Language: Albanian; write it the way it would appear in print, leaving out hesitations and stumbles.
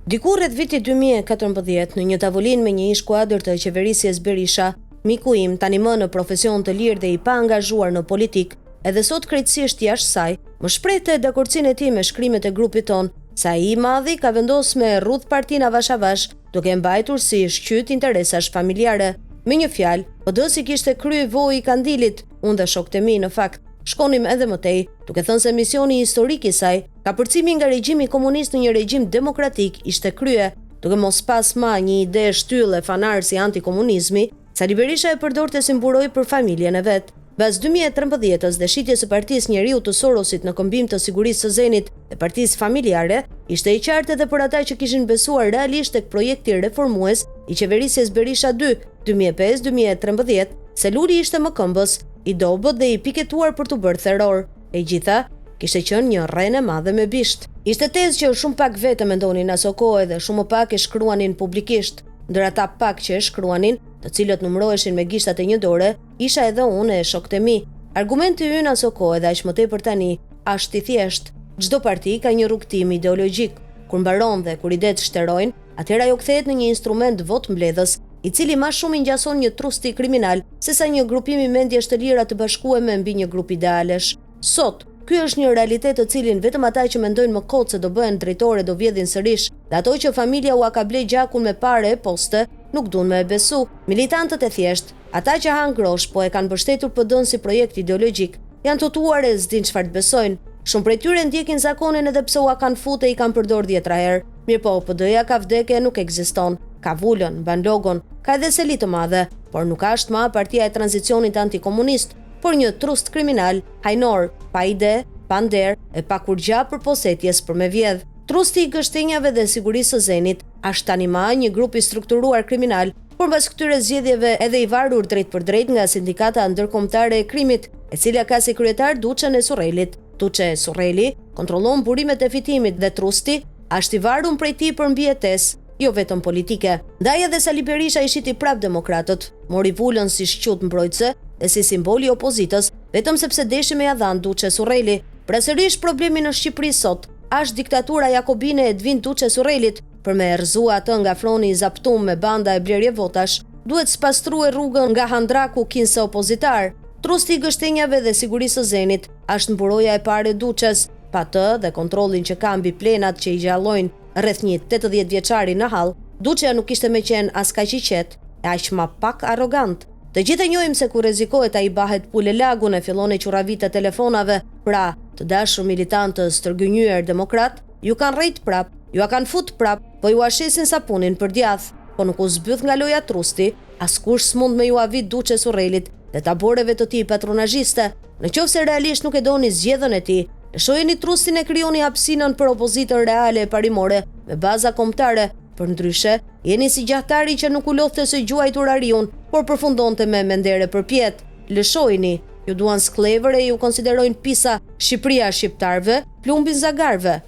Diku rreth vitit 2014, në një tavolinë me një ish kuadër të qeverisjes Berisha, miku im, tani më në profesion të lirë dhe i paangazhuar në politikë, edhe sot krejtësisht jashtë saj, më shprehte dakordësinë e tij me shkrimet e grupit tonë, se ai i madhi ka vendosë me rrudh partinë avash avash, duke e mbajtur si shqyt interesash familjare. Me një fjalë, PD-së i kishte kry voi i kandilit, unë dhe shokët e mi në fakt, shkonim edhe më tej, duke thënë se misioni historik i saj, kapërcimi nga regjimi komunist në një regjim demokratik ishte krye, duke mos pas ma një ide shtyllë e fanar si antikomunizmi, Sali Berisha e përdorte si mburojë për familjen e vet. Mbas 2013-ës dhe shitjes së partisë njeriut të Sorosit në këmbim të sigurisë së Zenit dhe partisë familjare, ishte e qartë edhe për ata që kishin besuar realisht tek projekti reformues i qeverisjes Berisha 2, 2005-2013, se Luli ishte mëkëmbës, i dobët dhe i piketuar për t'u bërë theror. E gjitha, kishte qenë një rrenë e madhe me bisht. Ishte tezë që shumë pak vetë e mendonin asokohe dhe shumë më pak e shkruanin publikisht. Ndër ata pak që e shkruanin, të cilët numëroheshin me gishtat e një dore, isha edhe unë e shokët e mi. Argumenti ynë asokohe dhe aq më tepër tani, asht i thjeshtë. Çdo parti ka një rrugëtim ideologjik. Kur mbaron dhe kur idetë shterojnë, atëherë ajo kthehet në një instrument votëmbledhës, i cili ma shumë i ngjason një trusti kriminal sesa një grupimi mendjesh të lira të bashkueme mbi një grup idealesh. Sot, ky është një realitet të cilin vetëm ata që mendojnë më kot se do bëhen drejtorë e do vjedhin sërish, dhe ato që familja ua ka ble gjakun me pare e poste, nuk dun me e besu. Militantët e thjeshtë, ata që hanë groshë po e kanë mbështetur PD-në si projekt ideologjik, janë hutuar e s'dinë çfarë të besojnë. Shumë prej tyre ndjekin zakonin edhe pse ua kanë fut e i kanë përdorë dhjetra herë. Mirëpo, PD-ja ka vdekë e nuk ekziston. Ka vulën, mban logon, ka edhe seli të madhe, por nuk asht ma partia e tranzicionit antikomunist, por një trust kriminal, hajnor, pa ide, pa nder e pa kurgja përpos etjes për me vjedh. Trusti i gështenjave dhe sigurisë së Zenit asht tani ma një grup i strukturuar kriminal, por mbas këtyre zgjedhjeve edhe i varur drejtpërdrejt nga Sindikata Ndërkombëtare e Krimit, e cila ka si kryetar Duçen e Surrelit. Duçe Surreli kontrollon burimet e fitimit dhe trusti asht i varun prej tij për mbijetesë, jo vetëm politike. Ndaj edhe Sali Berisha i shiti prapë demokratët, mori vulën si shqut mbrojtëse dhe si simbol i opozitës, vetëm sepse deshi me ja dhanë Duçe Surreli. Pra sërish problemi në Shqipëri sot asht diktatura jakobine e Edvin Duçe Surrelit, për me e rrëzua atë nga froni i zaptum me banda e blerje votash, duhet spastrue rrugën nga handraku kinse opozitar. Trusti i gështenjave dhe sigurisë së Zenit asht mburoja e parë e Duçes, pa të dhe kontrollin që ka mbi plenat që i gjallojnë rreth një 80 vjeçari në hall, Duçja nuk kishte me qenë as kaq i qetë, e aq ma pak arrogant. Të gjithë e njohim se kur rrezikohet ai bahet pulë e lagun e fillon e qurravitet telefonave, pra, të dashur militantë të stërgënjyer demokrat, ju kanë rrejt prap, jua kanë fut prap, po jua shesin sapunin për djath. Po nuk u zbyth nga loja trusti, askush s'mund me jua vit Duçe Surrelit dhe taboreve të tij patronazhiste. Në qoftë se realisht nuk e doni zgjedhën e tij, lëshojeni trustin e krijoni hapësinën për opozitën reale e parimore me baza kombëtare, përndryshe, jeni si gjahtari që nuk u lodhte së gjuajtur ariun, por përfundonte me mendere përpjetë. Lëshojini, ju duan skllevër e ju konsiderojnë pisa Shqipëria shqiptarëve, plumbin zagarëve.